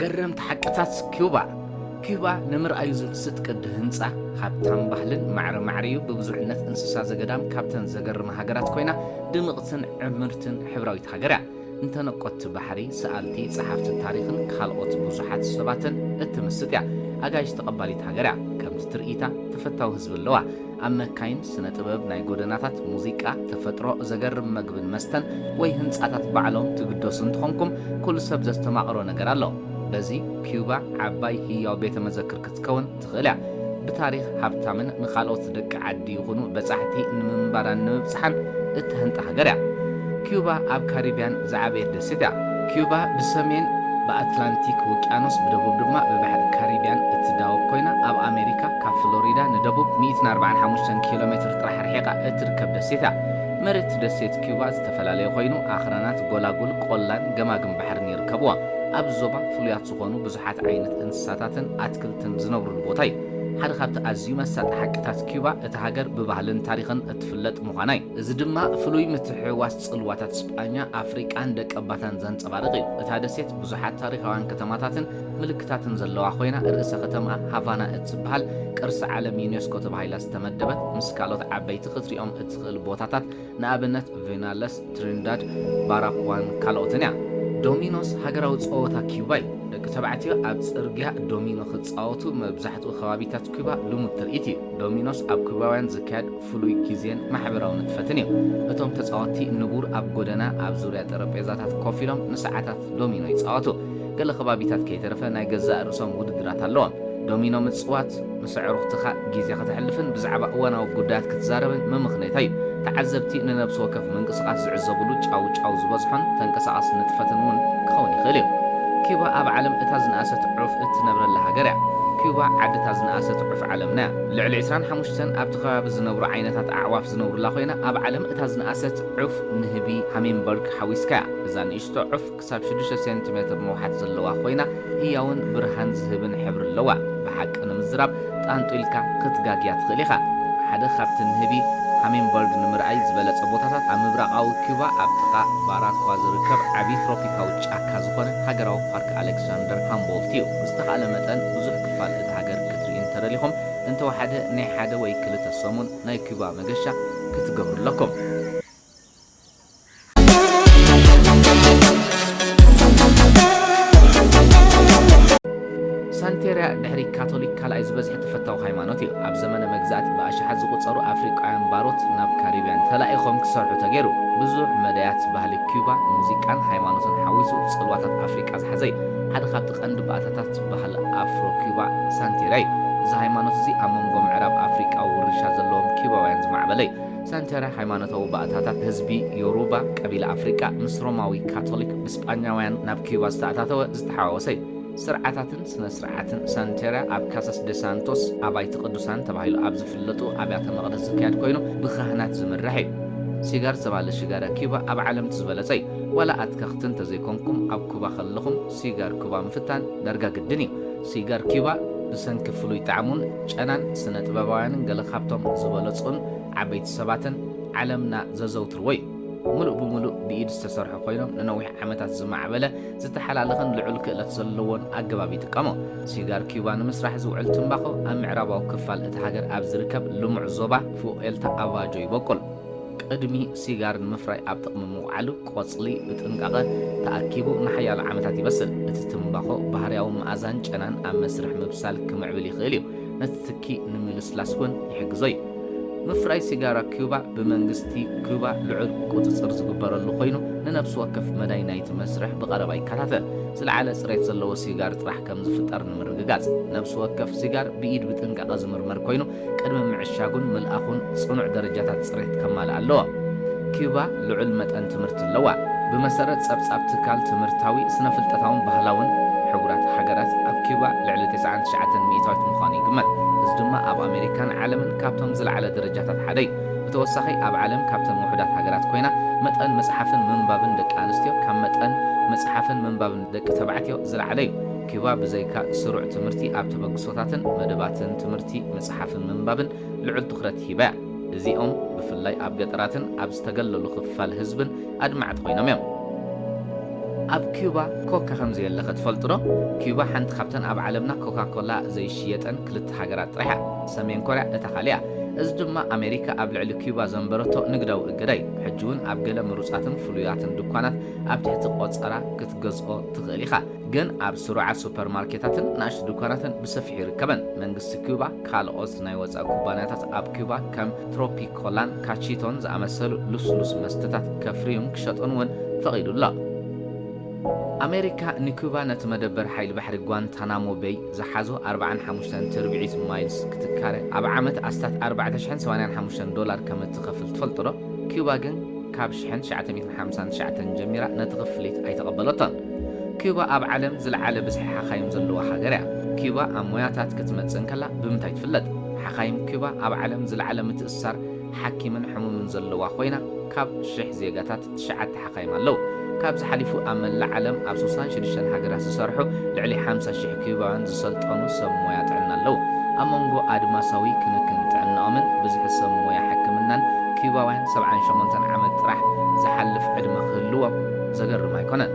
ገረምቲ ሓቅታት ኪዩባ። ኪዩባ ንምርኣዩ ዝምስጥ ቅዲ ህንጻ፣ ሃብታም ባህልን ማዕረ ማዕሪኡ ብብዙሕነት እንስሳ ዘገዳም ካብተን ዘገርማ ሃገራት ኮይና፣ ድምቕትን ዕምርትን ሕብራዊት ሃገር እያ። እንተነቆትቲ ባሕሪ፣ ሰኣልቲ፣ ጸሓፍቲ ታሪኽን ካልኦት ብዙሓት ሰባትን እትምስጥ እያ። ኣጋይሽ ተቐባሊት ሃገር እያ። ከምቲ ትርኢታ ተፈታዊ ህዝቢ ኣለዋ። ኣብ መካይን፣ ስነ ጥበብ፣ ናይ ጎደናታት፣ ሙዚቃ፣ ተፈጥሮ፣ ዘገርም መግብን መስተን ወይ ህንጻታት ባዕሎም ትግደሱ እንተኾንኩም፣ ኩሉ ሰብ ዘስተማቕሮ ነገር ኣሎ። በዚ ኪዩባ ዓባይ ህያው ቤተ መዘክር ክትከውን ትኽእል እያ። ብታሪኽ ሃብታምን ንኻልኦት ደቂ ዓዲ ይኹኑ በጻሕቲ ንምንባራን ንምብጽሓን እትህንጣ ሃገር እያ። ኪዩባ ኣብ ካሪብያን ዝዓበየት ደሴት እያ። ኪዩባ ብሰሜን ብኣትላንቲክ ውቅያኖስ፣ ብደቡብ ድማ ብባሕሪ ካሪብያን እትዳወብ ኮይና፣ ኣብ ኣሜሪካ ካብ ፍሎሪዳ ንደቡብ ሚእትን ኣርባዓን ሓሙሽተን ኪሎ ሜትር ጥራሕ ርሒቓ እትርከብ ደሴት እያ። መሬት ደሴት ኪዩባ ዝተፈላለየ ኮይኑ፣ ኣኽራናት፣ ጎላጉል፣ ቆላን ገማግም ባሕርን ይርከብዎ። ኣብዚ ዞባ ፍሉያት ዝኾኑ ብዙሓት ዓይነት እንስሳታትን ኣትክልትን ዝነብሩሉ ቦታ እዩ። ሓደ ካብቲ ኣዝዩ መሳጢ ሓቅታት ኪዩባ፣ እታ ሃገር ብባህልን ታሪኽን እትፍለጥ ምዃና እዩ። እዚ ድማ ፍሉይ ምትሕውዋስ ጽልዋታት ስጳኛ፣ ኣፍሪቃን ደቀባታን ዘንጸባርቕ እዩ። እታ ደሴት ብዙሓት ታሪኻውያን ከተማታትን ምልክታትን ዘለዋ ኮይና፣ ርእሰ ከተማኣ ሃቫና እትበሃል ቅርሲ ዓለም ዩኔስኮ ተባሂላ ዝተመደበት፣ ምስ ካልኦት ዓበይቲ ክትሪኦም እትኽእል ቦታታት፣ ንኣብነት ቬናለስ፣ ትሪንዳድ፣ ባራኩዋን ካልኦትን እያ። ዶሚኖስ ሃገራዊ ጸወታ ኪዩባ እዩ። ደቂ ተባዕትዮ ኣብ ጽርግያ ዶሚኖ ክጻወቱ መብዛሕትኡ ከባቢታት ኪዩባ ልሙድ ትርኢት እዩ። ዶሚኖስ ኣብ ኪዩባውያን ዝካየድ ፍሉይ ግዜን ማሕበራዊ ንጥፈትን እዩ። እቶም ተጻወትቲ ንቡር ኣብ ጎደና ኣብ ዙርያ ጠረጴዛታት ኮፍ ኢሎም ንሰዓታት ዶሚኖ ይጻወቱ። ገለ ከባቢታት ከይተረፈ ናይ ገዛእ ርእሶም ውድድራት ኣለዎም። ዶሚኖ ምጽዋት ምስ ኣዕሩኽትኻ ግዜ ከተሕልፍን ብዛዕባ እዋናዊ ጉዳያት ክትዛረብን መመኽነይታ እዩ። ተዓዘብቲ ንነብሲ ወከፍ ምንቅስቓስ ዝዕዘብሉ ጫው ጫው ዝበዝሖን ተንቀሳቓሲ ንጥፈትን እውን ክኸውን ይኽእል እዩ። ኪዩባ ኣብ ዓለም እታ ዝነኣሰት ዑፍ እትነብረላ ሃገር እያ። ኪዩባ ዓዲ እታ ዝነኣሰት ዑፍ ዓለምና እያ። ልዕሊ ዕስራን ሓሙሽተን ኣብቲ ከባቢ ዝነብሩ ዓይነታት ኣዕዋፍ ዝነብሩላ ኮይና፣ ኣብ ዓለም እታ ዝነኣሰት ዑፍ ንህቢ ሃሚንበርግ ሓዊስካ እያ። እዛ ንእሽቶ ዑፍ ክሳብ ሽዱሽተ ሴንቲሜትር ንውሓት ዘለዋ ኮይና፣ ህያውን ብርሃን ዝህብን ሕብሪ ኣለዋ። ብሓቂ ንምዝራብ፣ ጣንጡ ኢልካ ክትጋግያ ትኽእል ኢኻ። ሓደ ካብቲ ንህቢ ሃሚንበርግ ንምርኣይ ዝበለጸ ቦታታት፣ ኣብ ምብራቓዊ ኪዩባ ኣብ ጥቓ ባራኳ ዝርከብ ዓቢ ትሮፒካዊ ጫካ ዝኾነ ሃገራዊ ፓርክ ኣሌክሳንደር ሃምቦልት እዩ። ብዝተኻእለ መጠን ብዙሕ ክፋል እታ ሃገር ክትርእዩ እንተደሊኹም፣ እንተወሓደ ናይ ሓደ ወይ ክልተ ሰሙን ናይ ኪዩባ መገሻ ክትገብሩ ኣለኩም። ሳንቴርያ ድሕሪ ካቶሊክ ካልኣይ ዝበዝሐ ተፈታዊ ሃይማኖት እዩ። ኣብ ዘመነ መግዛእቲ ብኣሽሓት ዝቑጸሩ ኣፍሪቃውያን ባሮት ናብ ካሪብያን ተላኢኾም ክሰርሑ ተገይሩ። ብዙሕ መዳያት ባህሊ ኪዩባ፣ ሙዚቃን ሃይማኖትን ሓዊሱ ጽልዋታት ኣፍሪቃ ዝሓዘ እዩ። ሓደ ካብቲ ቀንዲ ባእታታት ባህሊ ኣፍሮ ኪዩባ ሳንቴርያ እዩ። እዚ ሃይማኖት እዚ ኣብ መንጎ ምዕራብ ኣፍሪቃ ውርሻ ዘለዎም ኪዩባውያን ዝማዕበለ እዩ። ሳንቴራ ሃይማኖታዊ ባእታታት ህዝቢ ዮሩባ ቀቢላ ኣፍሪቃ ምስ ሮማዊ ካቶሊክ ብስጳኛውያን ናብ ኪዩባ ዝተኣታተወ ዝተሓዋወሰ እዩ። ስርዓታትን ስነ ስርዓትን ሳንቴራ ኣብ ካሳስ ደ ሳንቶስ ኣባይቲ ቅዱሳን ተባሂሉ ኣብ ዝፍለጡ ኣብያተ መቕደስ ዝካየድ ኮይኑ ብካህናት ዝምራሕ እዩ። ሲጋር ዝተባህለ ሽጋራ ኪዩባ ኣብ ዓለም እቲ ዝበለጸ እዩ። ዋላ ኣትከኽቲ እንተዘይኮንኩም ኣብ ኩባ ከለኹም ሲጋር ኩባ ምፍታን ዳርጋ ግድን እዩ። ሲጋር ኪዩባ ብሰንኪ ፍሉይ ጣዕሙን ጨናን ስነ ጥበባውያንን ገለ ካብቶም ዝበለጹን ዓበይቲ ሰባትን ዓለምና ዘዘውትርዎ እዩ። ምሉእ ብምሉእ ብኢድ ዝተሰርሑ ኮይኖም ንነዊሕ ዓመታት ዝማዕበለ፣ ዝተሓላለኸን ልዑል ክእለት ዘለዎን ኣገባብ ይጥቀሙ። ሲጋር ኪዩባ ንምስራሕ ዝውዕል ትምባኾ ኣብ ምዕራባዊ ክፋል እቲ ሃገር ኣብ ዝርከብ ልሙዕ ዞባ ፉኤልታ ኣባጆ ይበቁል። ቅድሚ ሲጋር ንምፍራይ ኣብ ጥቕሚ ምውዓሉ ቆጽሊ ብጥንቃቐ ተኣኪቡ ንሓያሎ ዓመታት ይበስል። እቲ ትምባኾ ባህርያዊ መኣዛን ጨናን ኣብ መስርሕ ምብሳል ክምዕብል ይኽእል እዩ። ነቲ ትኪ ንምልስላስ እውን ይሕግዞ እዩ። ምፍራይ ሲጋራ ኪዩባ ብመንግስቲ ኪዩባ ልዑል ቁጽጽር ዝግበረሉ ኮይኑ፣ ንነፍሲ ወከፍ መዳይ ናይቲ መስርሕ ብቐረባ ይከታተል። ዝለዓለ ጽሬት ዘለዎ ሲጋር ጥራሕ ከም ዝፍጠር ንምርግጋጽ፣ ነፍሲ ወከፍ ሲጋር ብኢድ ብጥንቃቐ ዝምርመር ኮይኑ፣ ቅድሚ ምዕሻጉን ምልኣኹን ጽኑዕ ደረጃታት ጽሬት ከማልእ ኣለዎ። ኪዩባ ልዑል መጠን ትምህርቲ ኣለዋ። ብመሰረት ጸብጻብ ትካል ትምህርታዊ፣ ስነ-ፍልጠታውን ባህላውን ሕቡራት ሃገራት፣ ኣብ ኪዩባ ልዕሊ ተስዓን ትሽዓተን ሚእታዊት ምዃኑ ይግመት። እዚ ድማ ኣብ ኣሜሪካን ዓለምን ካብቶም ዝለዓለ ደረጃታት ሓደ እዩ። ብተወሳኺ፣ ኣብ ዓለም ካብተን ውሑዳት ሃገራት ኮይና፣ መጠን ምጽሓፍን ምንባብን ደቂ ኣንስትዮ ካብ መጠን ምጽሓፍን ምንባብን ደቂ ተባዕትዮ ዝለዓለ እዩ። ኪዩባ ብዘይካ ስሩዕ ትምህርቲ ኣብ ተበግሶታትን መደባትን ትምህርቲ ምጽሓፍን ምንባብን ልዑል ትኹረት ሂባ እያ። እዚኦም ብፍላይ ኣብ ገጠራትን ኣብ ዝተገለሉ ክፋል ህዝብን ኣድማዕቲ ኮይኖም እዮም። ኣብ ኪዩባ ኮካ ከም ዘየለ ከ ትፈልጡ ዶ? ኪዩባ ሓንቲ ካብተን ኣብ ዓለምና ኮካ ኮላ ዘይሽየጠን ክልተ ሃገራት ጥራሕ እያ። ሰሜን ኮርያ እታ ካልእ እያ። እዚ ድማ ኣሜሪካ ኣብ ልዕሊ ኪዩባ ዘንበረቶ ንግዳዊ እገዳ እዩ። ሕጂ እውን ኣብ ገለ ምሩጻትን ፍሉያትን ድኳናት ኣብ ትሕቲ ቆጸራ ክትገዝኦ ትኽእል ኢኻ። ግን ኣብ ስሩዓት ሱፐርማርኬታትን ንኣሽቱ ድኳናትን ብሰፊሑ ይርከበን። መንግስቲ ኪዩባ ካልኦት ናይ ወጻኢ ኩባንያታት ኣብ ኪዩባ ከም ትሮፒኮላን ካቺቶን ዝኣመሰሉ ልስሉስ መስተታት ከፍርዩን ክሸጡን እውን ፈቒዱ ኣሎ። ኣሜሪካ ንኩባ ነቲ መደበር ሓይሊ ባሕሪ ጓንታናሞ ቤይ ዝሓዞ ኣርባዓን ሓሙሽተን ትርብዒት ማይልስ ክትካረ ኣብ ዓመት ኣስታት ኣርባዕተ ሽሕን ሰማንያን ሓሙሽተን ዶላር ከም እትኸፍል ትፈልጡ ዶ? ኩባ ግን ካብ ሽሕን ትሽዓተ ሚእትን ሓምሳን ትሽዓተን ጀሚራ ነቲ ክፍሊት ኣይተቐበለቶን። ኩባ ኣብ ዓለም ዝለዓለ ብዝሒ ሓኻይም ዘለዋ ሃገር እያ። ኩባ ኣብ ሞያታት ክትመጽእ እንከላ ብምንታይ ትፍለጥ? ሓኻይም ኩባ ኣብ ዓለም ዝለዓለ ምትእስሳር ሓኪምን ሕሙምን ዘለዋ ኮይና፣ ካብ ሽሕ ዜጋታት ትሽዓተ ሓኻይም ኣለዉ። ካብዚ ሓሊፉ ኣብ መላእ ዓለም ኣብ ስሳን ሽዱሽተን ሃገራት ዝሰርሑ ልዕሊ ሓምሳ ሽሕ ኩባውያን ዝሰልጠኑ ሰብ ሞያ ጥዕና ኣለዉ። ኣብ መንጎ ኣድማሳዊ ክንክን ጥዕናኦምን ብዝሒ ሰብ ሞያ ሕክምናን ኩባውያን ሰብዓን ሸሞንተን ዓመት ጥራሕ ዝሓልፍ ዕድመ ክህልዎም ዘገርም ኣይኮነን።